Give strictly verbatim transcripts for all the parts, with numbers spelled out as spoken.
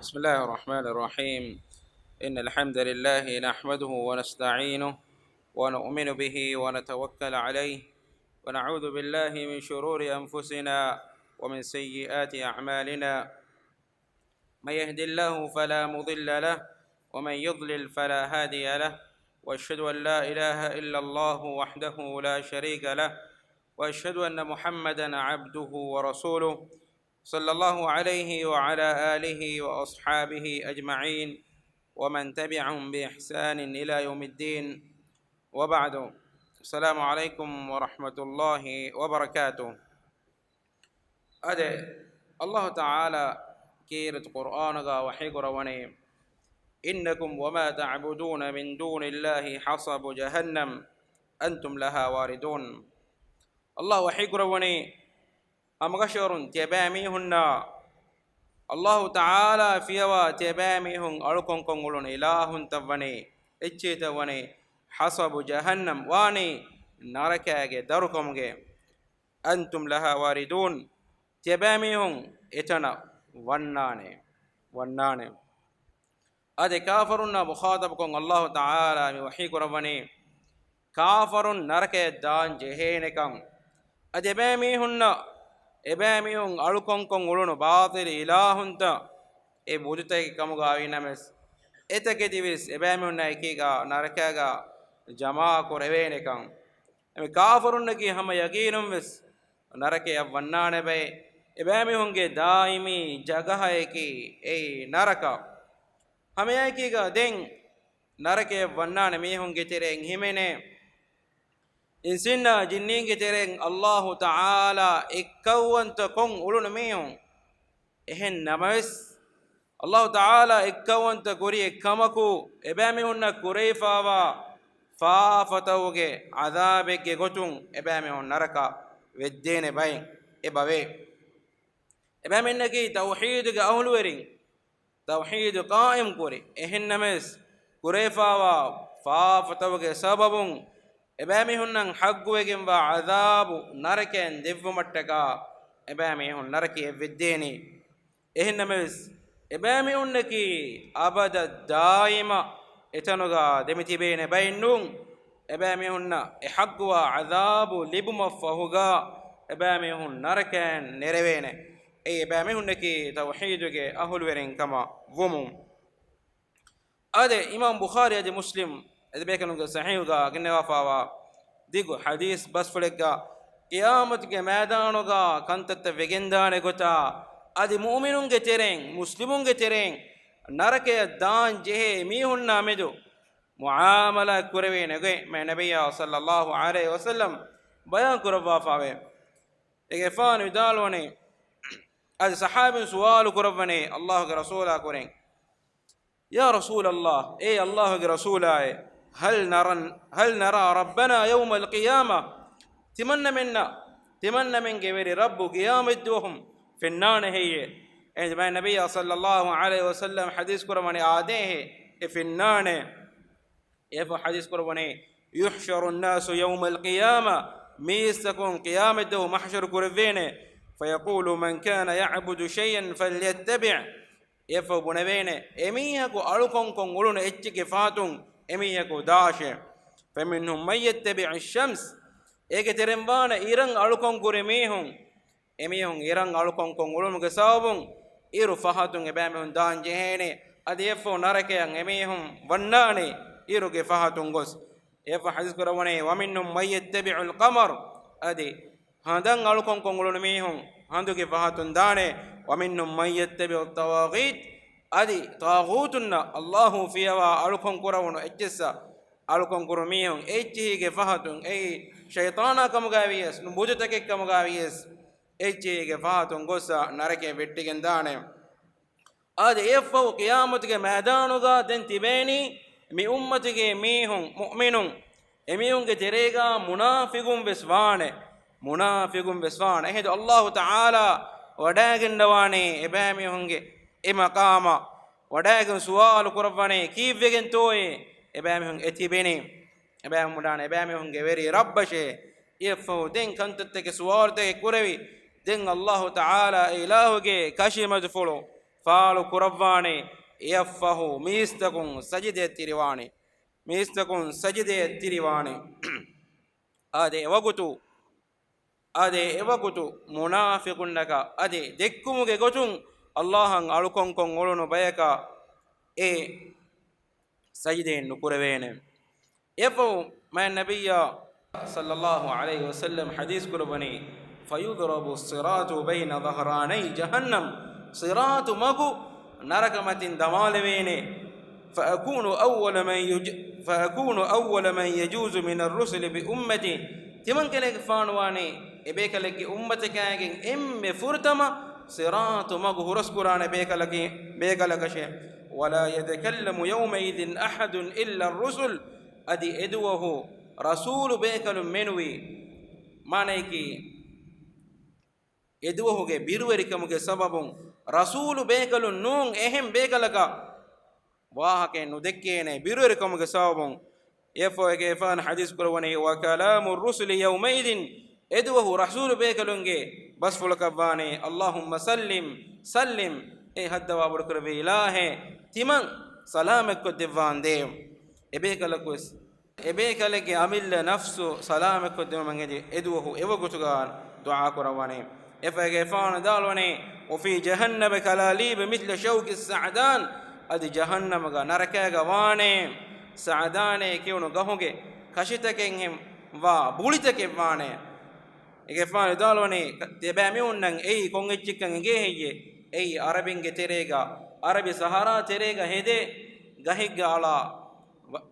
بسم الله الرحمن الرحيم. إن الحمد لله نحمده ونستعينه ونؤمن به ونتوكل عليه، ونعوذ بالله من شرور أنفسنا ومن سيئات أعمالنا. من يهد الله فلا مضل له، ومن يضلل فلا هادي له، وأشهد أن لا إله إلا الله وحده لا شريك له، وأشهد أن محمدا عبده ورسوله، صلى الله عليه وعلى آله وأصحابه أجمعين، ومن تبعهم بإحسان إلى يوم الدين، وبعد. السلام عليكم ورحمة الله وبركاته. އާދެ، އައްލާހު ތަޢާލާ ކީރިތި ޤުރްއާނުގަ ވަޙީ ކުރައްވަނީ، إنكم وما تعبدون من دون الله حصب جهنم أنتم لها واردون. އައްލާހު ވަޙީ ކުރައްވަނީ، ހަމަކަށަވަރުން ތިޔަބައިމީހުންނާ އައްލާހު ތަޢާލާ ފިޔަވާ ތިޔަބައިމީހުން އަޅުކަންކޮށް އުޅުނު އިލާހުންތައް ވަނީ، އެއްޗިހިތައް ވަނީ، حصب جهنم، ވާނީ ނަރަކައިގެ ދަރުކަމުގެ. أنتم لها واردون، ތިޔަބައިމީހުން އެތަނަށް ވަންނާނެ، ވަންނާނެ. އާދެ، ކާފަރުންނާ މުޚާޠަބުކޮށް އައްލާހު ތަޢާލާ މި ވަޙީ ކުރައްވަނީ، ކާފަރުން ނަރަކަޔަށް ދާން ޖެހޭނެކަން. އަދި އެބައިމީހުންނަށް، އެބައިމީހުން އަޅުކަންކޮށް އުޅުނު ބާޠިލު އިލާހުންތައް އެ ބުދުތަކެއް ކަމުގައިވި ނަމަވެސް، އެތަކެތިވެސް އެބައިމީހުންނާ އެކީގަ ނަރަކައިގަ ޖަމާކުރެވޭނެކަން. އެމެ ކާފަރުންނަކީ ހަމަ ޔަގީނުންވެސް ނަރަކަޔަށް ވަންނާނެ ބައެއް. އެބައިމީހުންގެ ދާއިމީ ޖަގަހައަކީ އެއީ ނަރަކަ. ހަމައެކީގަ ދެން ނަރަކަޔަށް ވަންނާނެ މީހުންގެ ތެރެއިން ހިމެނޭ އިންސީންނާ ޖިންނީންގެ ތެރެއިން އައްލާހު ތަޢާލާ އެއްކައުވަންތަ ކޮށް އުޅުނު މީހުން. އެހެން ނަމަވެސް، އައްލާހު ތަޢާލާ އެއްކައުވަންތަ ކުރި އެއްކަމަކު، އެބައިމީހުންނަށް ކުރެވިފާވާ ފާފަތައުގެ ޢަޛާބެއްގެ ގޮތުން އެބައިމީހުން ނަރަކަ ވެއްދޭނެ ބައެއް އެބަވޭ. އެބައިމީހުންނަކީ ތައުޙީދުގެ އަހުލުވެރިން، ތައުޙީދު ޤާއިމް ކުރި. އެހެން ނަމަވެސް، ކުރެވިފާވާ ފާފަތައުގެ ސަބަބުން އެބައިމީހުންނަށް ޙައްޤުވެގެންވާ ޢަޛާބު ނަރަކައިން ދެއްވުމަށްޓަކާ އެބައިމީހުން ނަރަކަޔަށް ވެއްދޭނީ. އެހެން ނަމަވެސް، އެބައިމީހުންނަކީ އަބަދަށް ދާއިމަށް އެތަނުގަ ދެމިތިބޭނެ ބައެއް ނޫން. އެބައިމީހުންނަށް އެ ޙައްޤުވާ ޢަޛާބު ލިބުމަށްފަހުގަ އެބައިމީހުން ނަރަކައިން ނެރެވޭނެ. އެއީ އެބައިމީހުންނަކީ ތައުޙީދުގެ އަހުލުވެރިން ކަމަށް ވުމުން. އާދެ، އިމާމް ބުޚާރީ އަދި މުސްލިމް އަދި ބޭކަލުންގެ ޞަޙީޙުގަ ގެންނަވާފާވާ ދިގު ޙަދީޘް ބަސްފުޅެއްގަ، ޤިޔާމަތުގެ މައިދާނުގަ ކަންތައްތައް ވެގެންދާނެ ގޮތާ، އަދި މުއުމިނުންގެ ތެރެއިން، މުސްލިމުންގެ ތެރެއިން ނަރަކަޔަށް ދާން ޖެހޭ މީހުންނާ މެދު މުޢާމަލާތް ކުރެވޭނެ ގޮތް މާތް ނަބިއްޔާ ޞައްލައްލާހު ޢަލައިހި ވަސައްލަމް ބަޔާން ކުރައްވާފާވޭ. އޭގެފާނު ވިދާޅުވަނީ، އަދި ޞަޙާބީން ސުވާލު ކުރައްވަނީ އައްލާހުގެ ރަސޫލާ ކުރެން، يا رسول الله، އޭ އައްލާހުގެ ރަސޫލާއޭ، هل نرى، هل نرى ربنا يوم القيامة؟ ތިމަންނަމެންނަށް، ތިމަންނަމެންގެ ވެރި ރައްބު ޤިޔާމަތްދުވަހު ފެންނާނެ ހެއްޔޭ؟ އެހެން މާތް ނަބިއްޔާ ޞައްލައްލާހު ޢަލައިހި ވަސައްލަމް ޙަދީޘް ކުރައްވަނީ އާދޭހޭ، އެ ފެންނާނެ. އެއަށްފަހު ޙަދީޘް ކުރައްވަނީ، يحشر الناس يوم القيامة، މީސްތަކުން ޤިޔާމަތްދުވަހު މަޙްޝަރު ކުރެވޭނެ، فيقول من كان يعبد شيئا فليتبع، އެއަށްފަހު ބުނެވޭނެ، އެމީހަކު އަޅުކަންކޮށް އުޅުނު އެއްޗެއްގެ ފަހަތުން އެމީހަކު ދާށޭ. فمنهم من يتبع الشمس، އޭގެ ތެރެއިން ވާނެ އިރަށް އަޅުކަން ކުރި މީހުން. އެމީހުން އިރަށް އަޅުކަންކޮށް އުޅުމުގެ ސަބަބުން އިރު ފަހަތުން އެބައިމީހުން ދާން ޖެހޭނެ. އަދި އެއަށްފަހު ނަރަކަޔަށް އެމީހުން ވަންނާނެ އިރުގެ ފަހަތުން ގޮސް. އެއަށްފަހު ޙަދީޘް ކުރައްވަނީ، ومنهم من يتبع القمر، އަދި ހަނދަށް އަޅުކަންކޮށް އުޅުނު މީހުން ހަނދުގެ ފަހަތުން ދާނެ. ومنهم من يتبع الطواغيت، އަދި ޠާޣޫތުންނަށް އައްލާހު ފިޔަވާ އަޅުކަން ކުރެވުނު އެއްޗިއްސަށް އަޅުކަން ކުރު މީހުން އެއްޗިހީގެ ފަހަތުން، އެއީ ޝައިޠާނާ ކަމުގައި ވިޔަސް، ނު ބުދުތަކެއް ކަމުގައި ވިޔަސް، އެއްޗިހީގެ ފަހަތުން ގޮސް ނަރަކަޔަށް ވެއްޓިގެން ދާނެ. އާދެ، އެއަށްފަހު ޤިޔާމަތުގެ މައިދާނުގަ ދެން ތިބޭނީ މި އުއްމަތުގެ މީހުން، މުއުމިނުން، އެމީހުންގެ ތެރޭގަ މުނާފިގުން ވެސް ވާނެ، މުނާފިގުން ވެސް ވާނެ. އެހިނދު އައްލާހު ތަޢާލާ ވަޑައިގެންނަވާނީ އެބައިމީހުންގެ އެ މަޤާމަށް ވަޑައިގެން ސުވާލު ކުރައްވަނީ، ކީއްވެގެންތޯއޭ އެބައިމީހުން އެ ތިބެނީ؟ އެބައިމީހުން ބުނާނެ އެބައިމީހުންގެ ވެރި ރައްބަށޭ. އެއަށްފަހު ދެން ކަންތައްތަކެއް ސުވާލުތަކެއް ކުރެވި، ދެން އައްލާހު ތަޢާލާ އެ އިލާހުގެ ކަށިމަދުފުޅު ފާޅު ކުރައްވާނެ. އެއަށްފަހު މީސްތަކުން ސަޖިދައަށް ތިރިވާނެ. މީސްތަކުން ސަޖިދައަށް ތިރިވާނެ. އާދެ، އެވަގުތު، އާދެ، އެވަގުތު މުނާފިޤުންނަކަށް އަދި ދެއްކުމުގެ ގޮތުން އައްލާހަށް އަޅުކަންކޮށް އުޅުނު ބަޔަކަށް އެ ސަޖިދައެއް ނުކުރެވޭނެ. އެއަށްފަހު މާތް ނަބިއްޔާ ޞައްލައްލާހު ޢަލައިހި ވަސައްލަމް ޙަދީޘް ކުރައްވަނީ، فيضرب الصراط بين ظهراني جهنم، ޞިރާޠު މަގު ނަރަކަ މަތިން ދަމާލެވޭނެ. فأكون أول من يج-، فأكون أول من يجوز من الرسل بأمتي، ތިމަން ކަލޭގެފާނުވާނީ އެބޭކަލެއްގެ އުއްމަތަކާގެން އެންމެ ފުރަތަމަ ޞިރާޠު މަގު ހުރަސްކުރާނެ ބޭކަލަކީ، ބޭކަލަކަށޭ. ولا يتكلم يومئذ أحد إلا الرسل، އަދި އެދުވަހު ރަސޫލު ބޭކަލުން މެނުވީ. މާނަޔަކީ، އެދުވަހުގެ ބިރުވެރިކަމުގެ ސަބަބުން ރަސޫލު ބޭކަލުން ނޫން އެހެން ބޭކަލަކަށް ވާހަކައެއް ނުދެއްކޭނެ ބިރުވެރިކަމުގެ ސަބަބުން. އެއަށްފަހު އެކަލޭގެފާނު ޙަދީޘް ކުރައްވަނީ، وكلام الرسل يومئذ، އެދުވަހު ރަސޫލު ބޭކަލުންގެ ބަސްފުޅަކަށްވާނެ، اللهم سلم سلم، އޭ ހައްދަވާ ބޮޑުކުރެއްވި އިލާހޭ، ތިމަން ސަލާމަތްކޮށްދެއްވާނދޭ. އެބޭކަލަކުވެސް އެބޭކަލެއްގެ އަމިއްލަ ނަފްސު ސަލާމަތްކޮށްދިނުމަށް އެދި އެދުވަހު އެވަގުތުގަ ދުޢާ ކުރައްވަނީ. އެފައިގެފާނު ދާޅުވަނީ، وفي جهنم كلاليب مثل شوك السعدان، އަދި ޖަހަންނަމުގަ ނަރަކައިގަ ވާނޭ ސަޢަދާނޭ ކިޔުނު ގަހުގެ ކަށިތަކެއްހެން ވާ ބުޅިތަކެއް ވާނޭ. އެގެފާނު ދާޅުވަނީ، ތިބާމީހުންނަށް އެއީ ކޮން އެއްޗެއްކަން އެނގޭ ހެއްޔޭ؟ އެއީ އަރަބިންގެ ތެރޭގަ، އަރަބި ސަހަރާ ތެރޭގަ ހެދޭ ގަހެއްގަ އަޅާ ވަ-،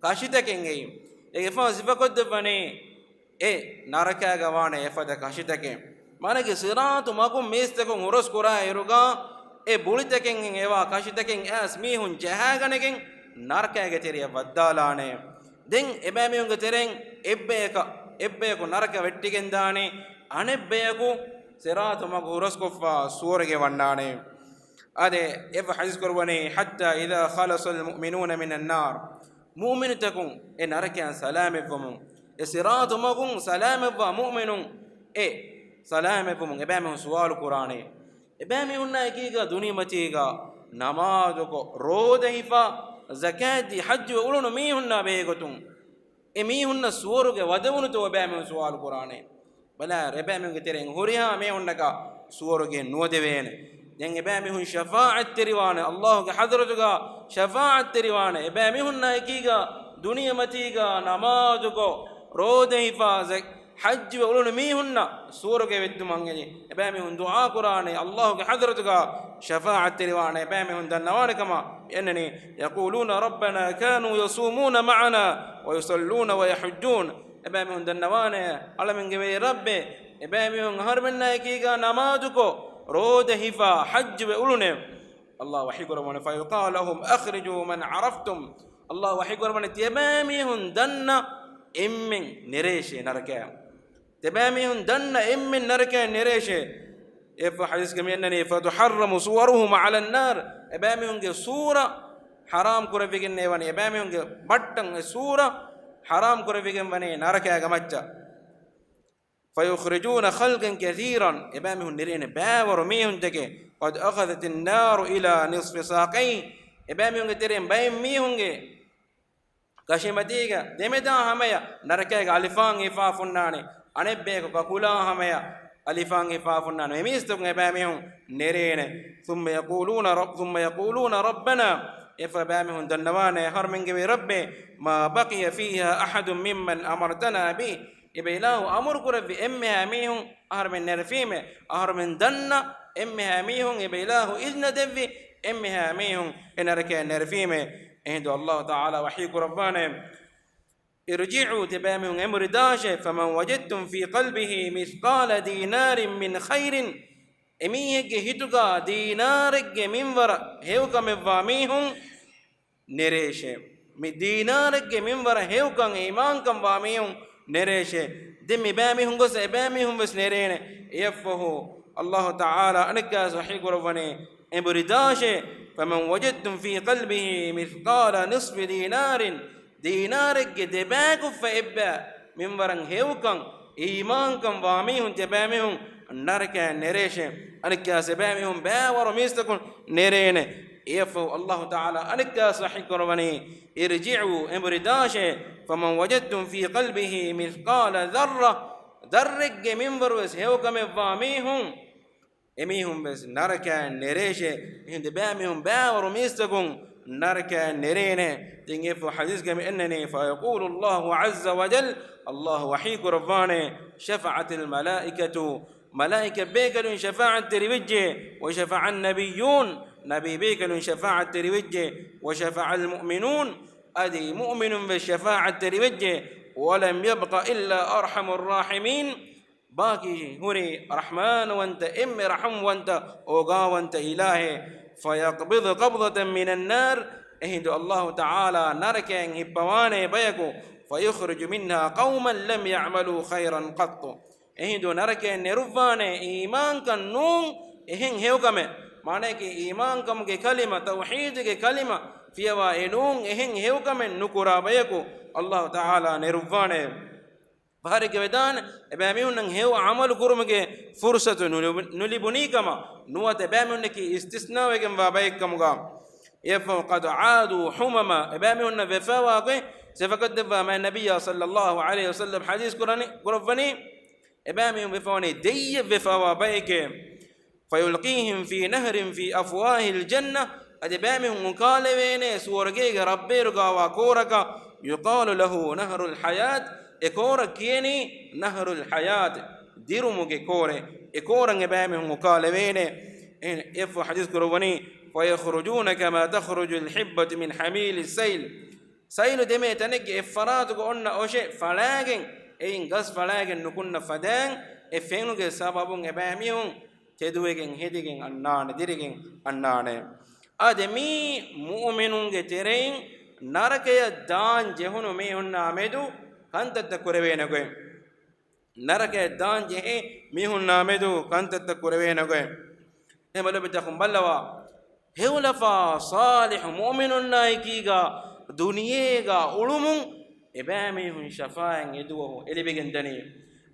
ކަށިތަކެއް އެއީ. އެގެފާނު ސިފަކޮށްދެއްވަނީ އެ ނަރަކައިގަ ވާނެ އެފަދަ ކަށިތަކެއް. މާނައަކީ ޞިރާޠު މަގުން މީސްތަކުން ހުރަސްކުރާ އިރުގަ އެ ބުޅިތަކެއްހެން އެވާ ކަށިތަކެއް އައިސް މީހުން ޖަހާގަނެގެން ނަރަކައިގެ ތެރެއަށް ވައްދާލާނެ. ދެން އެބައިމީހުންގެ ތެރެއިން އެއްބަޔަކަށް، އެއްބަޔަކު ނަރަކަ ވެއްޓިގެން ދާނެ، އަނެއްބަޔަކު ޞިރާޠު މަގު ހުރަސްކޮށްފަ ސުވަރުގެ ވަންނާނެ. އާދެ، އެއަށްފަހު ޙަދީޘް ކުރައްވަނީ، حتى إذا خلص المؤمنون من النار، މުއުމިނުތަކުން އެ ނަރަކައިން ސަލާމަތްވަމުން، އެ ޞިރާޠު މަގުން ސަލާމަތްވާ މުއުމިނުން އެ ސަލާމަތްވުމުން އެބައިމީހުން ސުވާލު ކުރާނެ. އެބައިމީހުންނާ އެކީގަ ދުނިޔެމަތީގަ ނަމާދުކޮށް، ރޯދަ ހިފާ، ޒަކާތްދީ، ޙައްޖުވެ އުޅުނު މީހުންނާ ބެހޭގޮތުން އެ މީހުންނަށް ސުވަރުގެ ވަދެވުނުތޯ އެބައިމީހުން ސުވާލު ކުރާނެ. ބަލާ، އެބައިމީހުންގެ ތެރެއިން ހުރިހާ މީހުންނަކަށް ސުވަރުގެ ނުވަދެވޭނެ. ދެން އެބައިމީހުން ޝަފާޢަތްތެރިވާނެ، ﷲގެ ޙަޟްރަތުގަ ޝަފާޢަތްތެރިވާނެ. އެބައިމީހުންނާ އެކީގަ ދުނިޔެމަތީގަ ނަމާދުކޮށް، ރޯދަ ހިފާ، ޒަ-، ޙައްޖުވެ އުޅުނު މީހުންނަށް ސުވަރުގެ ވެއްދުމަށް އެދި އެބައިމީހުން ދުޢާ ކުރާނެ، ﷲގެ ޙަޟްރަތުގަ ޝަފާޢަތްތެރިވާނެ. އެބައިމީހުން ދަންނަވާނެ ކަމަށް އެންނަނީ، يقولون ربنا كانوا يصومون معنا ويصلون ويحجون. އެބައިމީހުން ދަންނަވާނެ، އަޅަމެންގެ ވެރި ރައްބޭ، އެބައިމީހުން އަހަރުމެންނާ އެކީގަ ނަމާދުކޮށް، ރޯދަ ހިފާ، ޙައްޖުވެ އުޅުނޭ. ﷲ ވަޙީ ކުރައްވަނީ، فيقال لهم أخرجوا من عرفتم. ﷲ ވަޙީ ކުރައްވަނީ، ތިޔަބައިމީހުން ދަންނަ އެންމެން ނެރޭށޭ ނަރަކައިން. ތިބާމީހުން ދަންނަ އެންމެން ނަރަކައިން ނެރޭށޭ. އެއަށްފަހު ޙަދީޘްގަ މިއަންނަނީ، فتحرم صورهم على النار. އެބާމީހުންގެ ސޫރަ ޙަރާމް ކުރެވިގެންނޭ ވަނީ، އެބާމީހުންގެ ބައްޓަން އެ ސޫރަ ޙަރާމް ކުރެވިގެން ވަނީ ނަރަކައިގެ މައްޗަށް. فيخرجون خلقا كثيرا. އެބާމީހުން ނެރޭނެ ބައިވަރު މީހުންތަކެއް. قد أخذت النار إلى نصف ساقيه. އެބާމީހުންގެ ތެރެއިން ބައެއް މީހުންގެ ކަށިމަތީގަ ދެމެދާ ހަމަޔަށް ނަރަކައިގެ އަލިފާން ހިފާފުންނާނެ. އަނެއްބަޔަކު ކަކުލާ ހަމަޔަށް އަލިފާން ހިފާފުންނާނެ. މި މީސްތަކުން އެބައިމީހުން ނެރޭނެ. ثم يقولون رب-، ثم يقولون ربنا، އެފަ ބައިމީހުން ދަންނަވާނެ، އަހަރުމެންގެ ވެރި ރައްބޭ، ما بقي فيها أحد ممن أمرتنا به. އެބަ އިލާހު އަމުރު ކުރެއްވި އެންމެހާ މީހުން އަހަރުމެން ނެރެފީމޭ. އަހަރުމެން ދަންނަ އެންމެހާ މީހުން އެބަ އިލާހު އިޒްނަ ދެއްވި އެންމެހާ މީހުން އެ ނަރަކައިން ނެރެފީމޭ. އެހިނދު ﷲ ތަޢާލާ ވަޙީ ކުރައްވާނެ، ارجعوا، ތިބާމީހުން އެނބުރި ދާށޭ، فمن وجدتم في قلبه مثقال دينار من خير، އެމީހެއްގެ ހިތުގަ ދީނާރެއްގެ މިންވަރަށް ހެޔޮކަމެއްވާ މީހުން ނެރޭށޭ. މި ދީނާރެއްގެ މިންވަރަށް ހެޔޮކަން އީމާންކަން ވާ މީހުން ނެރޭށޭ. ދެން މިބައިމީހުން ގޮސް އެބައިމީހުން ވެސް ނެރޭނެ. އެއަށްފަހު ﷲ ތަޢާލާ އަނެއްކާވެސް ވަޙީ ކުރައްވަނީ، އެނބުރި ދާށޭ، فمن وجدتم في قلبه مثقال نصف دينار، ދީނާރެއްގެ ދެބައިކުފަ އެއްބައި މިންވަރަށް ހެޔޮކަން އީމާންކަން ވާ މީހުން ތިޔަބައިމީހުން ނަރަކައަށް ނެރޭށޭ. އަނެއްކާސް އެބައިމީހުން ބައިވަރު މީސްތަކުން ނެރޭނެ. އެއަށްފަހު އައްލާހު ތަޢާލާ އަނެއްކާސް ވަޙީ ކުރައްވަނީ، ارجعوا، އެނބުރި ދާށޭ، فمن وجدتم في قلبه مثقال ذرة، ޛައްރެއްގެ މިންވަރު ވެސް ހެޔޮކަމެއްވާ މީހުން، އެމީހުން ވެސް ނަރަކައަށް ނެރޭށޭ. އެހިނދު ބައިމީހުން ބައިވަރު މީސްތަކުން ނަރަކައަށް ނެރޭނެ. ތިން އެފް ޙަދީޘްގައި މި އެންނަނީ، فيقول الله عز وجل، އައްލާހު ވަޙީ ކުރައްވާނެ، شفعت الملائكة، މަލާއިކަ ބޭކަލުން ޝަފާޢަތްތެރިވެއްޖެ، وشفع النبيون، ނަބީ ބޭކަލުން ޝަފާޢަތްތެރިވެއްޖެ، وشفع المؤمنون، އަދި މުއުމިނުން ވެސް ޝަފާޢަތްތެރިވެއްޖެ، ولم يبق إلا أرحم الراحمين، ބާކީ ހުރީ ރަޙްމާންވަންތަ، އެންމެ ރަޙުމްވަންތަ އޯގާވަންތަ އިލާހެއް، فيقبض قبضة من النار، އެހިނދު އައްލާހު ތަޢާލާ ނަރަކައިން ހިއްޕަވާނޭ ބަޔަކު، فيخرج منها قوما لم يعملوا خيرا قط، އެހިނދު ނަރަކައިން ނެރުއްވާނޭ އީމާންކަން ނޫން އެހެން ހެޔޮކަމެއް، މާނަޔަކީ އީމާންކަމުގެ ކަލިމަ، ތައުޙީދުގެ ކަލިމަ ފިޔަވާ އެ ނޫން އެހެން ހެޔޮކަމެއް ނުކުރާ ބަޔަކު އައްލާހު ތަޢާލާ ނެރުއްވާނޭ. ފަހަރެއްގަ ވެދާނެ، އެބައިމީހުންނަށް ހެޔޮ ޢަމަލު ކުރުމުގެ ފުރުޞަތު ނުލިބު-، ނުލިބުނީ ކަމަށް، ނުވަތަ އެބައިމީހުންނަކީ އިސްތިސްނާވެގެންވާ ބައެއްކަމުގަ. އެއަށްފަހު، قد عادوا حمما، އެބައިމީހުންނަށް ވެފައިވާ ގޮތް ސިފަކޮށްދެއްވާ މާތް ނަބިއްޔާ ޞައްލައްލާހު ޢަލައިހި ވަސައްލަމް ޙަދީޘް ކުރަނީ، ކުރައްވަނީ، އެބައިމީހުން ވެފަވަނީ ދެއްޔެއް ވެފައިވާ ބައެކޭ. فيلقيهم في نهر في أفواه الجنة، އަދި ބައިމީހުން އުކާލެވޭނެ ސުވަރުގޭގެ ރަށްބޭރުގައިވާ ކޯރަކަށް، يقال له نهر الحياة، އެ ކޯރަށް ކިޔެނީ ނަހްރުލް ޙަޔާތް، ދިރުމުގެ ކޯރޭ. އެ ކޯރަށް އެބައިމީހުން އުކާލެވޭނެ. އެ، އެއަށްފަހު ޙަދީޘް ކުރައްވަނީ، فيخرجون كما تخرج الحبة من حميل السيل، ސައިލު ދެމޭ ތަނެއްގެ އެއްފަރާތުގަ އޮންނަ އޮށެއް ފަޅާގެން، އެއިން ގަސް ފަޅާގެން ނުކުންނަ ފަދައިން، އެ ފެނުގެ ސަބަބުން އެބައިމީހުން ތެދުވެގެން ހެދިގެން އަންނާނެ، ދިރިގެން އަންނާނެ. އާދެ، މީ މުއުމިނުންގެ ތެރެއިން ނަރަކަޔަށް ދާން ޖެހުނު މީހުންނާ މެދު ކަންތައްތައް ކުރެވޭނެ ގޮތް. ނަރަކަޔަށް ދާން ޖެހޭ މީހުންނާ މެދު ކަންތައްތައް ކުރެވޭނެ ގޮތް. އެހެން ލޮބުވެތި އަޚުން ބައްލަވާ، ހެޔޮލަފާ ޞާލިޙު މުއުމިނުންނާއެކީގަ ދުނިޔޭގަ އުޅުމުން އެބައިމީހުން ޝަފާޢަތް އެދުވަހު އެ ލިބިގެން ދަނީ.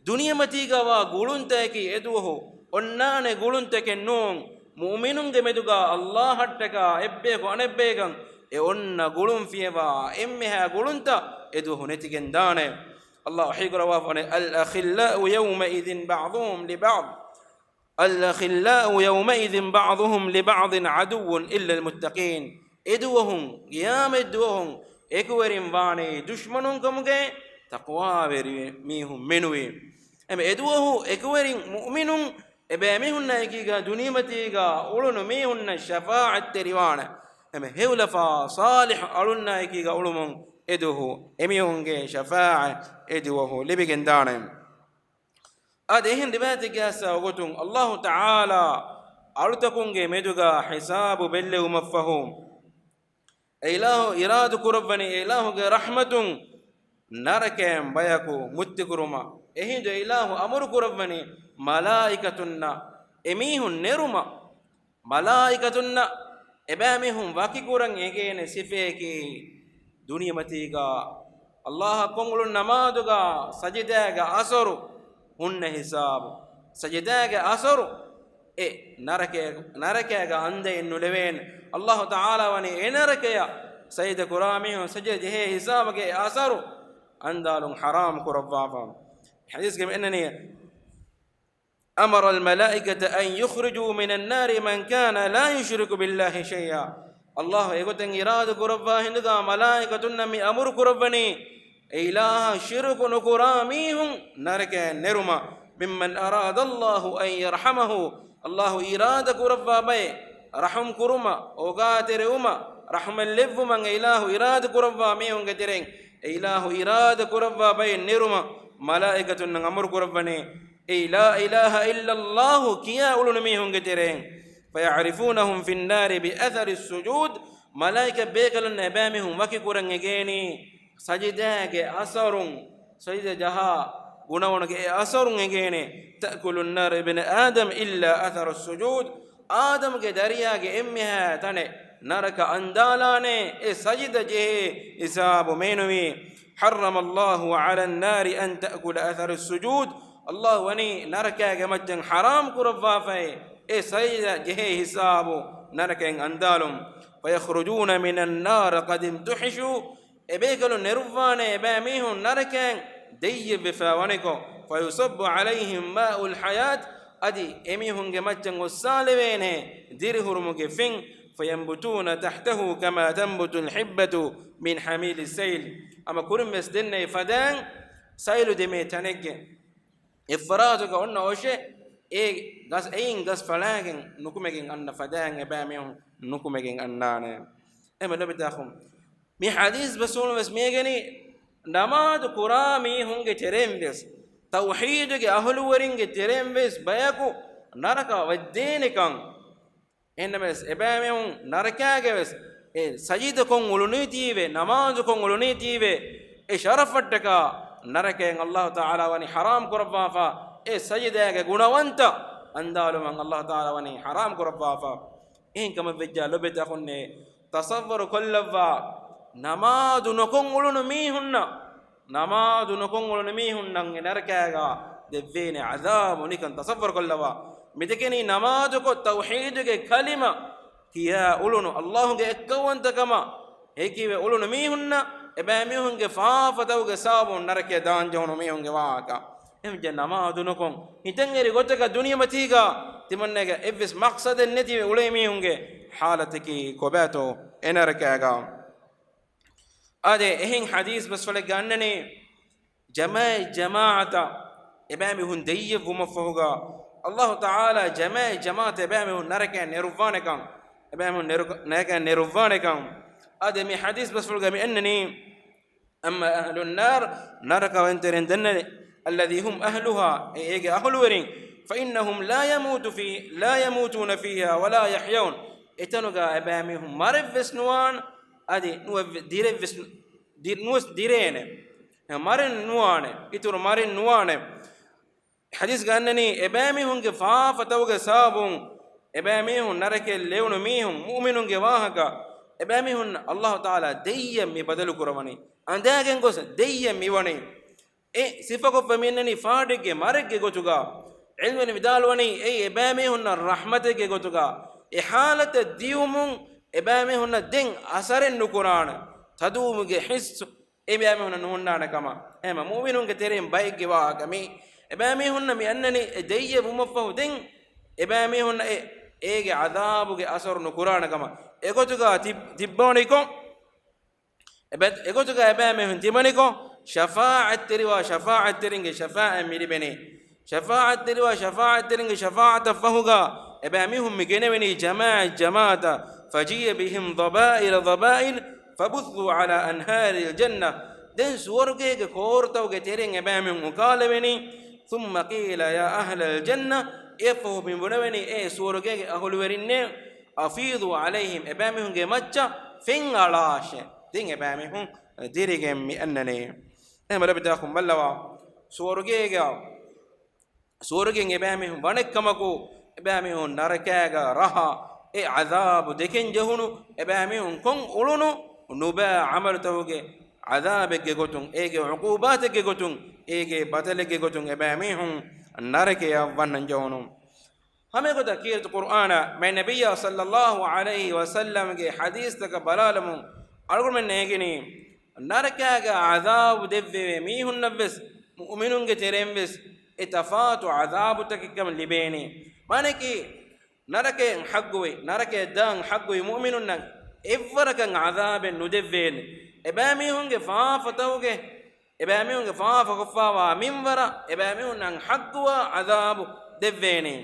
ދުނިޔެމަތީގަ ވާ ގުޅުންތަކަކީ އެދުވަހު އޮންނާނެ ގުޅުންތަކެއް ނޫން. މުއުމިނުންގެ މެދުގަ އައްލާހަށްޓަކާ އެއްބަޔަކު އަނެއްބައިގަން އެ އޮންނަ ގުޅުން ފިޔަވާ އެންމެހާ ގުޅުންތައް އެދުވަހު ނެތިގެން ދާނެ. އައްލާހު ވަޙީ ކުރައްވާފަވަނީ، الأخلاء يومئذ بعضهم لبعض، الأخلاء يومئذ بعضهم لبعض عدو إلا المتقين. އެދުވަހުން، ޤިޔާމަތްދުވަހުން އެކުވެރިން ވާނީ ދުޝްމަނުންކަމުގައި ތަޤްވާވެރި މީހުން މެނުވީ. އެމެ އެދުވަހު އެކުވެރިން މުއުމިނުން އެބައިމީހުންނާއެކީގަ ދުނިޔެމަތީގަ އުޅުނު މީހުންނަށް ޝަފާޢަތްތެރިވާނެ. އެމެ ހެޔޮލަފާ ޞާލިޙު އަޅުންނާއެކީގަ އުޅުމުން އެދުވަހު އެމީހުންގެ ޝަފާޢަތް އެދުވަހު ލިބިގެންދާނެ. އަދި އެހެން ރިވާޔަތެއްގެ އަސްލު ގޮތުން އައްލާހު ތަޢާލާ އަޅުތަކުންގެ މެދުގަ ހިސާބު ބެއްލެވުމަށްފަހު، އެ އިލާހު އިރާދަ ކުރައްވަނީ އެ އިލާހުގެ ރަޙްމަތުން ނަރަކައިން ބަޔަކު މުއްތިކުރުމަށް. އެހިނދު އެ އިލާހު އަމުރު ކުރައްވަނީ މަލާއިކަތުންނަށް އެމީހުން ނެރުމަށް. މަލާއިކަތުންނަށް އެބައިމީހުން ވަކިކުރަން އެނގޭނެ ސިފަޔަކީ، ދުނިޔެމަތީގަ އައްލާހަށް ކޮށްއުޅުނު ނަމާދުގަ ސަޖިދާގެ އަސަރު ހުންނަ ހިސާބު، ސަޖިދާގެ އަސަރު އެ ނަރަކައި-، ނަރަކައިގަ އަނދައެއް ނުލެވޭނެ. އައްލާހު ތަޢާލާ ވަނީ އެ ނަރަކަޔަށް ސަޖިދަ ކުރާ މީހުން ސަޖިދަ ޖެހޭ ހިސާބުގެ އެ އަސަރު އަންދާލުން ޙަރާމް ކުރައްވާފަ. ޙަދީޘްގައި މި އެންނަނީ، أمر الملائكة أن يخرجوا من النار من كان لا يشرك بالله شيئا. އައްލާހު އެގޮތަށް އިރާދަ ކުރައްވާ ހިނދުގަ މަލާއިކަތުންނަށް މި އަމުރު ކުރައްވަނީ، އެ އިލާހަށް ޝިރުކު ނުކުރާ މީހުން ނަރަކައިން ނެރުމަށް. ممن أراد الله أن يرحمه، އައްލާހު އިރާދަ ކުރައްވާ ބައެއް ރަޙުމް ކުރުމަށް، އޯގާތެރިވުމަށް، ރަޙުމަތް ލެއްވުމަށް އެ އިލާހު އިރާދަ ކުރައްވާ މީހުންގެ ތެރެއިން، އެ އިލާހު އިރާދަ ކުރައްވާ ބައެއް ނެރުމަށް މަލާއިކަތުންނަށް އަމުރު ކުރައްވަނީ، އެ لا إله إلا الله ކިޔާ އުޅުނު މީހުންގެ ތެރެއިން. فيعرفونهم في النار بأثر السجود، މަލާއިކަ ބޭކަލުންނަށް އެބައިމީހުން ވަކި ކުރަން އެނގޭނީ ސަޖިދާގެ އަސަރުން، ސަޖިދަ ޖަހާ ގުނަވަނުގެ އެ އަސަރުން އެނގޭނެ. تأكل النار ابن آدم إلا أثر السجود، އާދަމްގެ ދަރިޔާގެ އެންމެހާ ތަނެއް ނަރަކަ އަންދާލާނެ އެ ސަޖިދަ ޖެހޭ ހިސާބު މޭނުވީ. حرم الله على النار أن تأكل أثر السجود. ﷲ ވަނީ ނަރަކާގެ މައްޗަށް ޙަރާމް ކުރައްވާފައި، އެ ސަޖިދަ ޖެހޭ ހިސާބު ނަރަކައިން އަންދާލުން. فيخرجون من النار قد امتحشوا. އެބޭކަލުން ނެރުއްވާނެ އެބައިމީހުން ނަރަކައިން ދެއްޔެއް ވެފަ ވަނިކޮށް. فيصب عليهم ماء الحياة. އަދި އެމީހުންގެ މައްޗަށް އޮއްސާލެވޭނެ ދިރިހުރުމުގެ ފެން. فينبتون تحته كما تنبت الحبة من حميل السيل. ހަމަ ކުރިން ވެސް ދެންނެވި ފަދައިން ސައިލު ދެމޭ ތަނެއްގެ އެއްފަރާތުގަ އޮންނަ އޮށެއް އެ ގަސް، އެއިން ގަސް ފަޅާގެން ނުކުމެގެން އަންނަ ފަދައިން އެބައިމީހުން ނުކުމެގެން އަންނާނެ. އެމެ ލޮބިތާ އަޚުން، މި ޙަދީޘް ބަސްފުޅުން ވެސް މިއެނގެނީ، ނަމާދު ކުރާ މީހުންގެ ތެރެއިން ވެސް، ތައުޙީދުގެ އަހުލުވެރިންގެ ތެރެއިން ވެސް ބަޔަކު ނަރަކަ ވެއްދޭނެކަން. އެހެންނަމަވެސް، އެބައިމީހުން ނަރަކާގެ ވެސް އެ ސަޖިދަކޮށް އުޅުނީތީވެ، ނަމާދުކޮށް އުޅުނީތީވެ، އެ ޝަރަފަށްޓަކާ ނަރަކައިން ﷲ ތަޢާލާ ވަނީ ޙަރާމް ކުރައްވާފަ، އެ ސަޖިދާގެ ގުނަވަންތަ އަންދާލުމަށް ﷲ ތަޢާލާ ވަނީ ޙަރާމް ކުރައްވާފަ. އެހެން ކަމަށް ވެއްޖާ ލޮބެތި އަޚުންނޭ، ތަޞައްވަރު ކޮށްލައްވާ، ނަމާދު ނުކޮށް އުޅުނު މީހުންނަށް، ނަމާދު ނުކޮށް އުޅުނު މީހުންނަށް އެ ނަރަކާގަ ދެއްވޭނެ ޢަޛާބު ނިކަން ތަޞައްވަރު ކޮށްލަވާ. މިދެކެނީ ނަމާދުކޮށް ތައުޙީދުގެ ކަލިމަ ކިޔާ އުޅުނު، ﷲ ގެ އެއްކައުވަންތަކަމަށް ހެކިވެ އުޅުނު މީހުންނަށް އެބައިމީހުންގެ ފާފަތަކުގެ ސަބަބުން ނަރަކަޔަށް ދާންޖެހުނު މީހުންގެ ވާހަކަ. އެހެންވެއްޖެ ނަމާދު ނުކޮށް، ހިތަށް އެރި ގޮތަކަށް ދުނިޔެމަތީގަ ތިމަންނަގެ އެއްވެސް މަޤްޞަދެއް ނެތިވެ އުޅޭ މީހުންގެ ޙާލަތަކީ ކޮބާތޯ އެ ނަރަކައިގަ؟ އާދެ، އެހެން ޙަދީޘް ބަސްފުޅެއްގަ އަންނަނީ، ޖަމާޢަތް ޖަމާޢަތަށް އެބައިމީހުން ދެއްޔެއް ވުމަށްފަހުގަ، ﷲ ތަޢާލާ ޖަމާޢަތް ޖަމާޢަތަށް އެބައިމީހުން ނަރަކައިން ނެރުއްވާނެކަން، އެބައިމީހުން ނެރު-، ނަރަކައިން ނެރުއްވާނެކަން. އާދެ، މި ޙަދީޘް ބަސްފުޅުގަ މި އަންނަނީ، أما أهل النار، ނަރަކަވަންތެރިން ދެންނެވި، الذي هم أهلها، އެ އޭގެ އަހުލުވެރިން، فإنهم لا يموت في، لا يموتون فيها ولا يحيون، އެތަނުގަ އެބައިމީހުން މަރެއްވެސް ނުވާން، އަދި ނުވެ-، ދިރެއްވެސް، ދި-، ނުވެސް ދިރޭނެ. މަރެއް ނުވާނެ، އިތުރު މަރެއް ނުވާނެ. ޙަދީޘްގަ އަންނަނީ، އެބައިމީހުންގެ ފާފަތަކުގެ ސަބަބުން އެބައިމީހުން ނަރަކައަށް ލެވުނު މީހުން، މުއުމިނުންގެ ވާހަކަ، އެބައިމީހުން ﷲ ތަޢާލާ ދެއްޔެއް މި ބަދަލު ކުރަވަނީ، އަނދާގެން ގޮސް ދެއްޔެއް މިވަނީ. އެ ސިފަކޮށްފަ މިއަންނަނީ ފާޑެއްގެ މަރެއްގެ ގޮތުގަ. ޢިލްމުވެރިން ވިދާޅުވަނީ، އެއީ އެބައިމީހުންނަށް ރަޙްމަތެއްގެ ގޮތުގަ، އެ ޙާލަތަށް ދިޔުމުން އެބައިމީހުންނަށް ދެން އަސަރެއް ނުކުރާނެ، ތަދުވުމުގެ ޙިއްސު އެބައިމީހުންނަށް ނުހުންނާނެ ކަމަށް. އެހެންމަ މުއުމިނުންގެ ތެރެއިން ބައެއްގެ ވާހަކަ މީ. އެބައިމީހުންނަށް މި އަންނަނީ އެ ދެއްޔެއް ވުމަށްފަހު ދެން އެބައިމީހުންނަށް އެ، އޭގެ ޢަޛާބުގެ އަސަރު ނުކުރާނެ ކަމަށް. އެގޮތުގަ ތި-، ތިއްބަވަނިކޮށް، އެބަ-، އެގޮތުގަ އެބައިމީހުން ތިބަނިކޮށް، ޝަފާޢަތްތެރިވާ ޝަފާޢަތްތެރިންގެ ޝަފާޢަތް މި ލިބެނީ. ޝަފާޢަތްތެރިވާ ޝަފާޢަތްތެރިންގެ ޝަފާޢަތަށް ފަހުގަ އެބައިމީހުން މި ގެނެވެނީ ޖަމާޢަތް ޖަމާޢަތަށް. فجيء بهم ضبائل ضبائل فبثوا على أنهار الجنة. ދެން ސުވަރުގޭގެ ކޯރުތަކުގެ ތެރެއިން އެބައިމީހުން އުކާލެވެނީ. ثم قيل يا أهل الجنة، އެއަށްފަހު މި ބުނެވެނީ، އޭ ސުވަރުގޭގެ އަހުލުވެރިންނޭ، أفيضوا عليهم، އެބައިމީހުންގެ މައްޗަށް ފެން އަޅާށޭ. ދެން އެބައިމީހުން ދިރިގެން މި އަންނަނީ. އެހެންމަ ލޮބިތާ އަޚުން ބައްލަވާ، ސުވަރުގޭގަ، ސުވަރުގެއިން އެބައިމީހުން ވަނެއްކަމަކު، އެބައިމީހުން ނަރަކައިގަ ރަހަ އެ ޢަޛާބު ދެކެން ޖެހުނު، އެބައިމީހުން ކޮށް އުޅުނު ނުބައި ޢަމަލުތަކުގެ ޢަޛާބެއްގެ ގޮތުން، އޭގެ ޢުޤޫބާތެއްގެ ގޮތުން، އޭގެ ބަދަލެއްގެ ގޮތުން އެބައިމީހުން ނަރަކަޔަށް ވަންނަން ޖެހުނު. ހަމައެގޮތަށް ކީރިތި ޤުރްއާނަށް މާތް ނަބިއްޔާ ޞައްލައްލާހު ޢަލައިހި ވަސައްލަމްގެ ޙަދީޘްތަކަށް ބަލާލަމުން އަޅުގަނޑުމެންނަށް އެނގެނީ، ނަރަކައިގެ ޢަޛާބު ދެއްވެވޭ މީހުންނަށްވެސް، މުއުމިނުންގެ ތެރެއިންވެސް އެ ތަފާތު ޢަޛާބުތަކެއްކަމަށް ލިބޭނީ. މާނައަކީ، ނަރަކައިން ޙައްޤުވި، ނަރަކަޔަށް ދާން ޙައްޤުވި މުއުމިނުންނަށް އެއްވަރަކަށް ޢަޛާބެއް ނުދެއްވޭނެ. އެބައިމީހުންގެ ފާފަތަކުގެ އެބައިމީހުންގެ ފާފަ ކޮށްފާވާ މިންވަރަށް އެބައިމީހުންނަށް ޙައްޤުވާ ޢަޛާބު ދެއްވޭނެ.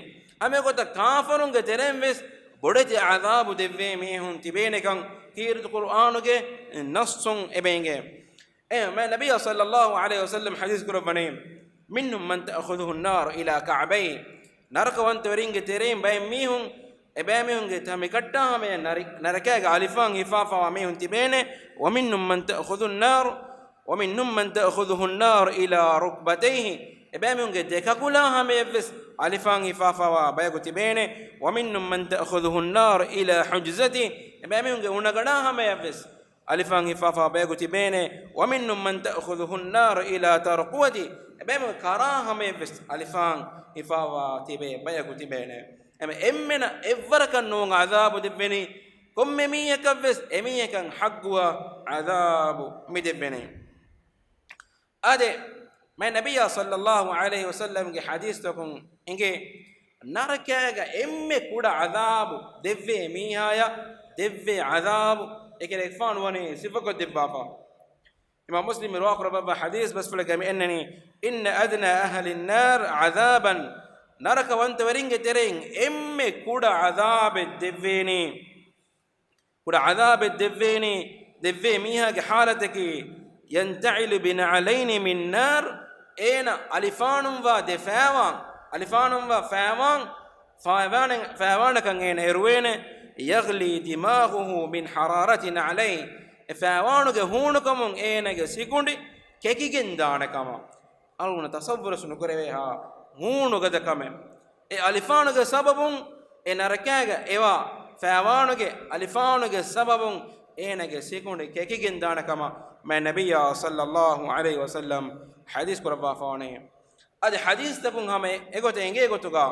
ހަމައެގޮތަށް ކާފަރުންގެ ތެރެއިން ވެސް ބޮޑެތި ޢަޛާބު ދެއްވޭ މީހުން ތިބޭނެކަން ކީރިތި ޤުރްއާނުގެ ނައްޞުން އެބައިނގޭ. އެ މާތް ނަބިއްޔާ ޞައްލައްލާހު ޢަލައިހި ވަސައްލަމް ޙަދީޘް ކުރައްވަނީ، منهم من تأخذه النار إلى كعبيه. ނަރަކަވަންތަވެރިންގެ ތެރެއިން ބައެއް މީހުން، އެބައިމީހުންގެ ތަން މިކައްޓާ ހަމަޔަށް ނަރި-، ނަރަކައިގެ އަލިފާން ހިފާފާވާ މީހުން ތިބޭނެ. ومنهم من تأخذ النار، ومنهم من تأخذه النار إلى ركبتيه. އެބައިމީހުންގެ ދެ ކަކުލާ ހަމަޔަށްވެސް އަލިފާން ހިފާފާވާ ބަޔަކު ތިބޭނެ. ومنهم من تأخذه النار إلى حجزته. އެބައިމީހުންގެ އުނަގަނޑާ ހަމަޔަށްވެސް އަލިފާން ހިފާފާ ބަޔަކު ތިބޭނެ. ومنهم من تأخذه النار إلى ترقوته. އެބޭމު ކަރާ ހަމަޔަށްވެސް އަލިފާން ހިފާވާ ތިބޭ ބަޔަކު ތިބޭނެ. އެމަ އެންމެނަށް އެއްވަރަކަށް ނޫން ޢަޛާބު ދެއްވެނީ. ކޮންމެ މީހަކަށްވެސް އެމީހަކަށް ޙައްޤުވާ ޢަޛާބު މި ދެއްވެނީ. އާދެ، މާތް ނަބިއްޔާ ޞައްލައްލާހު ޢަލައިހި ވަސައްލަމްގެ ޙަދީޘްތަކުން އެނގޭ، ނަރަކައިގަ އެންމެ ކުޑަ ޢަޛާބު ދެއްވޭ މީހާޔަށް ދެއްވޭ ޢަޛާބު، އެކަލޭގެފާނު ވަނީ ސިފަކޮށް ދެއްވާފަ. އިމާމް މުސްލިމް ރިވާކުރައްވާ ޙަދީޘް ބަސްފުޅެއްގަ މި އަންނަނީ، إن أدنى أهل النار عذابا، ނަރަކަވަންތަވެރިންގެ ތެރެއިން އެންމެ ކުޑަ ޢަޛާބެއް ދެއްވޭނީ. ކުޑަ ޢަޛާބެއް ދެއްވޭނީ، ދެއްވޭ މީހާގެ ޙާލަތަކީ، ينتعل بنعلين من نار، އޭނަ އަލިފާނުންވާ ދެ ފައިވާން، އަލިފާނުންވާ ފައިވާން، ފައިވާނެ-، ފައިވާނަކަށް އޭނަ އެރުވޭނެ، يغلي دماغه من حرارة نعليه، އެ ފައިވާނުގެ ހޫނުކަމުން އޭނަގެ ސިކުނޑި ކެކިގެން ދާނެ ކަމަށް. އަޅުގަނޑު ތަޞައްވުރުވެސް ނުކުރެވޭހާ ހޫނު ގަދަ ކަމެއް. އެ އަލިފާނުގެ ސަބަބުން އެ ނަރަކައިގަ އެވާ ފައިވާނުގެ އަލިފާނުގެ ސަބަބުން އޭނަގެ ސިކުނޑި ކެކިގެން ދާނެ ކަމަށް މާތް ނަބިއްޔާ ޞައްލައްލާހު ޢަލައިހި ވަސައްލަމް ޙަދީޘް ކުރައްވާފަވަނީ. އަދި ޙަދީޘްތަކުން ހަމަ އެގޮތަށް އެނގޭ ގޮތުގަ،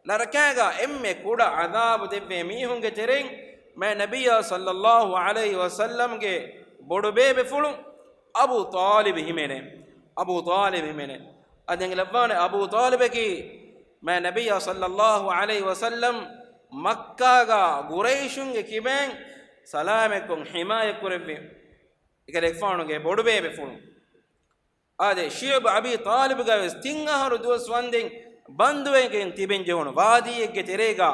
ނަރަކައިގަ އެންމެ ކުޑަ ޢަޛާބު ދެއްވޭ މީހުންގެ ތެރެއިން މާތް ނަބިއްޔާ ޞައްލައްލާހު ޢަލައިހި ވަސައްލަމްގެ ބޮޑުބޭބެފުޅު އަބޫ ޠާލިބް ހިމެނޭ. އަބޫ ޠާލިބް ހިމެނޭ. އަދި އެނގިލައްވާނެ އަބޫ ޠާލިބަކީ މާތް ނަބިއްޔާ ޞައްލައްލާހު ޢަލައިހި ވަސައްލަމް މައްކާގަ ޤުރައިޝުންގެ ކިބައިން ސަލާމަތްކޮށް ޙިމާޔަތް ކުރެއްވި އެކަލޭގެފާނުގެ ބޮޑުބޭބެފުޅު. އާދެ، ޝިޢުބު އަބީ ޠާލިބްގަވެސް ތިން އަހަރު ދުވަސް ވަންދެން ބަންދުވެގެން ތިބެން ޖެހުނު ވާދީއެއްގެ ތެރޭގަ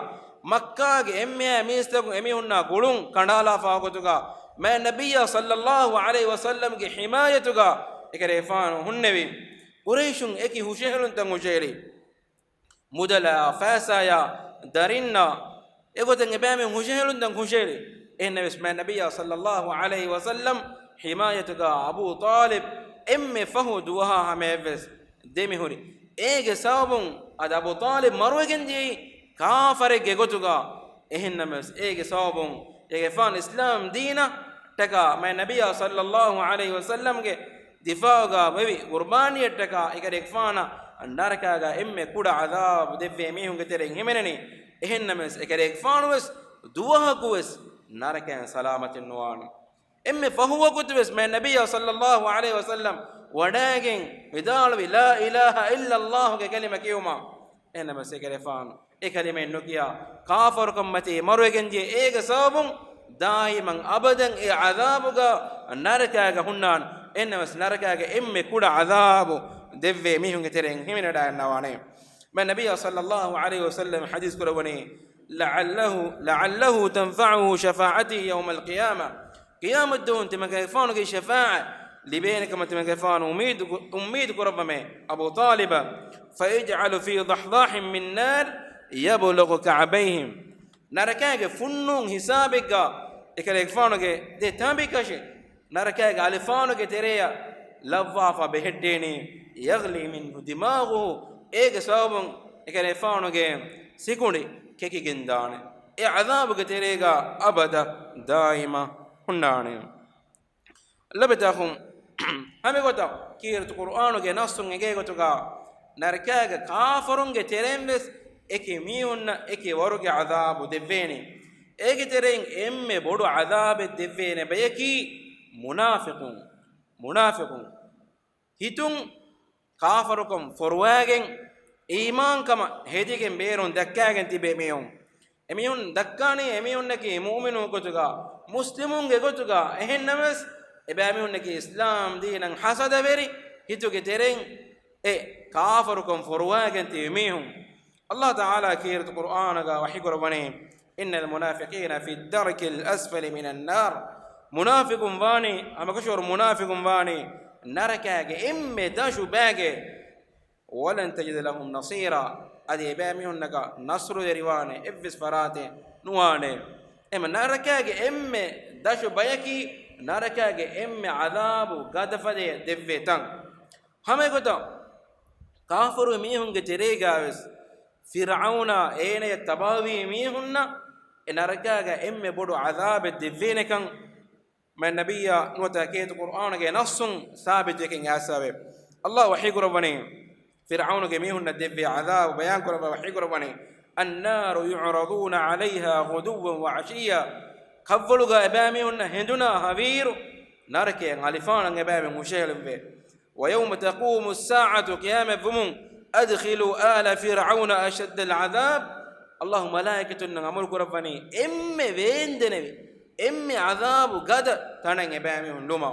މައްކާގެ އެންމެ މީސްތަކުން އެމީހުންނާ ގުޅުން ކަނޑާލާފާ ގޮތުގަ މާތް ނަބިއްޔާ ޞައްލައްލާހު ޢަލައިހި ވަސައްލަމްގެ ޙިމާޔަތުގަ އެކަލޭގެފާނު ހުންނެވި. ޤުރައިޝުން އެކި ހުށަހެޅުންތައް ހުށަހެޅި. މުދަލާ ފައިސާޔާ ދަރިންނާ އެގޮތަށް އެބައިމީހުން ހުށަހެޅުންތައް ހުށަހެޅި. އެހެންނަމަވެސް މާތް ނަބިއްޔާ ޞައްލައްލާހު ޢަލައިހި ވަސައްލަމް ޙިމާޔަތުގަ އަބޫ ޠާލިބް އެންމެ ފަހު ދުވަހާ ހަމަޔަށްވެސް ދެމިހުރި. އޭގެ ސަބަބުން އަދި އަބޫ ޠާލިބް މަރުވެގެން ދިޔައީ ކާފަރެއްގެ ގޮތުގަ. އެހެންނަމަވެސް އޭގެ ސަބަބުން އޭގެފާނު އިސްލާމް ދީނަށްޓަކާ މާތް ނަބިއްޔާ ޞައްލައްލާހު ޢަލައިހި ވަސައްލަމްގެ ދިފާޢުގަ ވެވި ޤުރުބާނީއަށްޓަކާ އެކަލޭގެފާނަށް ނަރަކައިގަ އެންމެ ކުޑަ ޢަޛާބު ދެއްވޭ މީހުންގެ ތެރެއިން ހިމެނެނީ. އެހެންނަމަވެސް އެކަލޭގެފާނުވެސް ދުވަހަކުވެސް ނަރަކައިން ސަލާމަތެއް ނުވާނެ. އެންމެ ފަހު ވަގުތުވެސް މާތް ނަބިއްޔާ ޞައްލައްލާހު ޢަލައިހި ވަސައްލަމް ވަޑައިގެން ވިދާޅުވި ލާ އިލާހަ އިއްލައްލާހުގެ ކަލިމަ ކިޔުމަށް. އެހެންނަމަވެސް އެކަލޭގެފާނު އެ ކަލިމައެއް ނުކިޔާ ކާފަރުކަން މަތީ މަރުވެގެން ދިޔަ އޭގެ ސަބަބުން ދާއިމަން އަބަދަން އެ ޢަޛާބުގަ ނަރަކައިގަ ހުންނާނެ. އެހެންނަމަވެސް ނަރަކައިގަ އެންމެ ކުޑަ ޢަޛާބު ދެއްވޭ މީހުންގެ ތެރެއިން ހިމެނިވަޑައިގަންނަވާނެ. މާތް ނަބިއްޔާ ޞައްލައްލާހު ޢަލައިހި ވަސައްލަމް ޙަދީޘް ކުރައްވަނީ، لعله، لعله تنفعه شفاعتي يوم القيامة. ޤިޔާމަތްދުވަހު ތިމަންގެފާނުގެ ޝަފާޢަތް ލިބޭނެ ކަމަށް ތިމަންގެފާނު އުއްމީދު ކު-، އުއްމީދު ކުރައްވަމޭ އަބޫ ޠާލިބަށް. فيجعل في ضحضاح من نار يبلغ كعبيه. ނަރަކައިގެ ފުންނޫން ހިސާބެއްގަ އެކަލޭގެފާނުގެ ދެ ތަނބިކަށި ނަރަކައިގެ އަލިފާނުގެ ތެރެއަށް ލައްވާފަ ބެހެއްޓޭނީ، يغلي منه دماغه، އޭގެ ސަބަބުން އެކަލޭގެފާނުގެ ސިކުނޑި ކެކިގެންދާނެ. އެ ޢަޛާބުގެ ތެރޭގަ އަބަދަށް ދާއިމަށް ހުންނާނެ. ލޮބުވެތި އަޚުން، ހަމަގޮތަށް ކީރިތި ޤުރުއާނުގެ ނައްޞުން އެނގޭ ގޮތުގަ ނަރަކައިގެ ކާފަރުންގެ ތެރެއިން ވެސް އެކި މީހުންނަށް އެކި ވަރުގެ ޢަޛާބު ދެއްވޭނެ. އޭގެ ތެރެއިން އެންމެ ބޮޑު ޢަޛާބެއް ދެއްވޭނެ ބަޔަކީ މުނާފިޤުން. މުނާފިޤުން. ހިތުން ކާފަރުކަން ފޮރުވައިގެން، އީމާންކަމަށް ހެދިގެން ބޭރުން ދައްކައިގެން ތިބޭ މީހުން. އެމީހުން ދައްކާނީ އެމީހުންނަކީ މުއުމިނުން ގޮތުގަ، މުސްލިމުންގެ ގޮތުގަ. އެހެންނަމަވެސް، އެބައިމީހުންނަކީ އިސްލާމް ދީނަށް ހަސަދަވެރި ހިތުގެ ތެރެއިން އެ ކާފަރުކަން ފޮރުވައިގެން ތިބި މީހުން. އައްލާހު ތަޢާލާ ކީރިތި ޤުރުއާނުގަ ވަޙީކުރައްވަނީ، إن المنافقين في الدرك الأسفل من النار. މުނާފިޤުން ވާނީ، ހަމަކަށަވަރު މުނާފިޤުން ވާނީ ނަރަކައިގެ އެންމެ ދަށު ބައިގެ. ولن تجد لهم نصيرا. އަދި އެބައިމީހުންނަކަށް ނަޞްރުވެރިވާނެ އެއްވެސް ފަރާތެއް ނުވާނެ. އެމަ ނަރަކައިގެ އެންމެ ދަށު ބަޔަކީ ނަރަކައިގެ އެންމެ ޢަޛާބު ގަދަފަދައެއް ދެއްވޭ ތަން. ހަމައެގޮތަށް ކާފަރު މީހުންގެ ތެރޭގަވެސް ފިރްޢައުނާ އޭނަޔަށް ތަބާވީ މީހުންނަށް އެ ނަރަކައިގަ އެންމެ ބޮޑު ޢަޛާބެއް ދެއްވޭނެކަން މާތް ނަބިއްޔާ ނުވަތަ ކޭތު ޤުރްއާނުގެ ނައްސުން ސާބިތުވެގެން އައިސްފަވޭ. ﷲ ވަޙީކުރައްވަނީ، ފިރްޢައުނުގެ މީހުންނަށް ދެއްވި ޢަޛާބު ބަޔާންކުރައްވާ ވަޙީކުރައްވަނީ، النار يعرضون عليها غدوا وعشيا. ކަށްވަޅުގަ އެބައިމީހުންނަށް ހެނދުނާ ހަވީރު ނަރަކަޔަށް އަލިފާނަށް އެބައިމީހުން ހުށަހެޅުއްވޭ. ويوم تقوم الساعة، ޤިޔާމަތް ވުމުން، أدخلوا آل فرعون أشد العذاب. ﷲ މަލާއިކަތުންނަށް އަމުރު ކުރައްވަނީ، އެންމެ ވޭންދެނެވި، އެންމެ ޢަޛާބު ގަދަ ތަނަށް އެބައިމީހުން ލުމާ.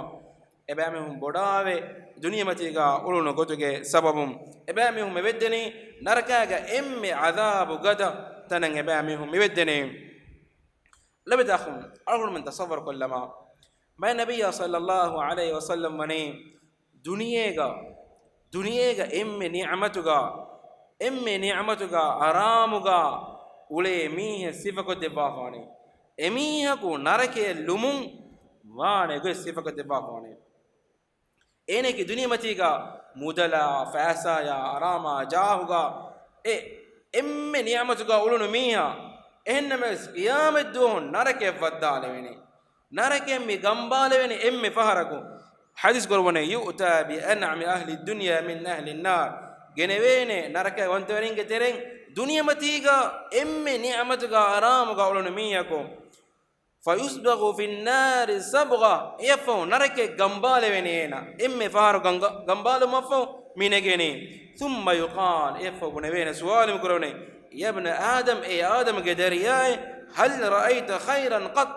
އެބައިމީހުން ބޮޑާވެ ދުނިޔެމަތީގަ އުޅުނު ގޮތުގެ ސަބަބުން އެބައިމީހުން މިވެއްދެނީ ނަރަކާގަ އެންމެ ޢަޛާބު ގަދަ ތަނަށް އެބައިމީހުން މިވެއްދެނީ. ލޮބުވެތި އަޚުން، އަޅުގަނޑުމެން ތަޞައްވަރު ކޮށްލަމާ، މާތް ނަބިއްޔާ ޞައްލައްލާހު ޢަލައިހި ވަސައްލަމް ވަނީ ދުނިޔޭގަ، ދުނިޔޭގަ އެންމެ ނިޢުމަތުގަ، އެންމެ ނިޢުމަތުގަ އަރާމުގަ އުޅޭ މީހެއް ސިފަކޮށްދެއްވާފާނެ. އެމީހަކު ނަރަކަޔަށް ލުމުން ވާނެ ގޮތް ސިފަކޮށްދެއްވާފާނެ. އޭނައަކީ ދުނިޔެމަތީގަ މުދަލާ، ފައިސާޔާ، އަރާމާ، ޖާހުގަ އެ އެންމެ ނިޢުމަތުގަ އުޅުނު މީހާ، އެހެންނަމަވެސް ޤިޔާމަތްދުވަހު ނަރަކަޔަށް ވައްދާލެވޭނެ. ނަރަކައިން މި ގަނބާލެވޭނެ އެންމެ ފަހަރަކު. ޙަދީޘް ކުރައްވަނީ، يؤتى بأنعم أهل الدنيا من أهل النار. ގެނެވޭނެ ނަރަކަ ވަންތަވެރިންގެ ތެރެއިން ދުނިޔެމަތީގަ އެންމެ ނިޢުމަތުގަ އަރާމުގަ އުޅުނު މީހަކު. فيصبغ في النار صبغة. އެއަށްފަހު ނަރަކައަށް ގަނބާލެވޭނެ އޭނަ. އެންމެ ފަހަރު ގަން-، ގަނބާލުމަށްފަހު މި ނެގޭނީ. ثم يقال، އެއަށްފަހު ބުނެވޭނެ، ސުވާލު މި ކުރެވޭނެ، يا ابن آدم، އޭ އާދަމްގެ ދަރިޔާއޭ، هل رأيت خيرا قط؟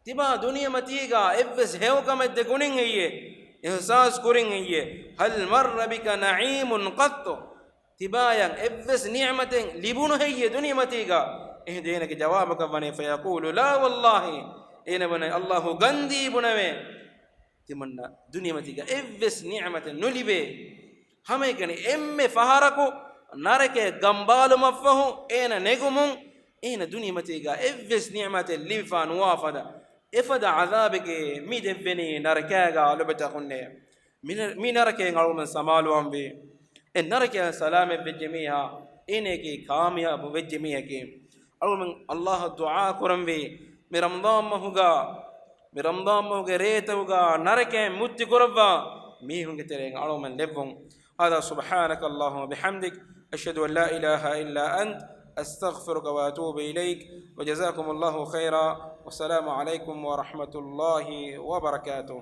ތިބާ ދުނިޔެމަތީގަ އެއްވެސް ހެޔޮކަމެއް ދެކުނިން ހެއްޔޭ؟ އިޙްސާސް ކުރިން ހެއްޔޭ؟ هل مر بك نعيم قط؟ ތިބާޔަށް އެއްވެސް ނިޢުމަތެއް ލިބުނު ހެއްޔޭ ދުނިޔެމަތީގަ؟ އެހިނދު އޭނަގެ ޖަވާބަކަށް ވަނީ، فيقول لا والله، އޭނަ ބުނޭ، ﷲ ގަންދީ ބުނެވޭ. ތިމަންނަ ދުނިޔެމަތީގަ އެއްވެސް ނިޢުމަތެއް ނުލިބޭ. ހަމައެކަނި އެންމެ ފަހަރަކު ނަރަކައަށް ގަނބާލުމަށްފަހު އޭނަ ނެގުމުން، އޭނަ ދުނިޔެމަތީގަ އެއްވެސް ނިޢުމަތެއް ލިބިފާ ނުވާ ފަދަ އެފަދަ ޢަޛާބެކޭ މި ދެއްވެނީ ނަރަކާގަ ލޮބުވެތި އަޚުންނޭ. މި ނަ-، މި ނަރަކައިން އަޅުގަނޑު ސަމާލުވާންވީ. އެ ނަރަކައިން ސަލާމަތް ވެއްޖެ މީހާ، އޭނައަކީ ކާމިޔާބު ވެއްޖެ މީހަކީ. އަޅުގަނޑު ﷲ އަށް ދުޢާ ކުރަންވީ، މި ރަމަޟާން މަހުގަ، މި ރަމަޟާން މަހުގެ ރޭތަކުގަ ނަރަކައިން މުއްތި ކުރައްވާ މީހުންގެ ތެރެއިން އަޅުގަނޑު ލެއްވުން. هذا سبحانك اللهم وبحمدك، أشهد أن لا إله إلا أنت، أستغفرك وأتوب إليك، وجزاكم الله خيرا، والسلام عليكم ورحمة الله وبركاته.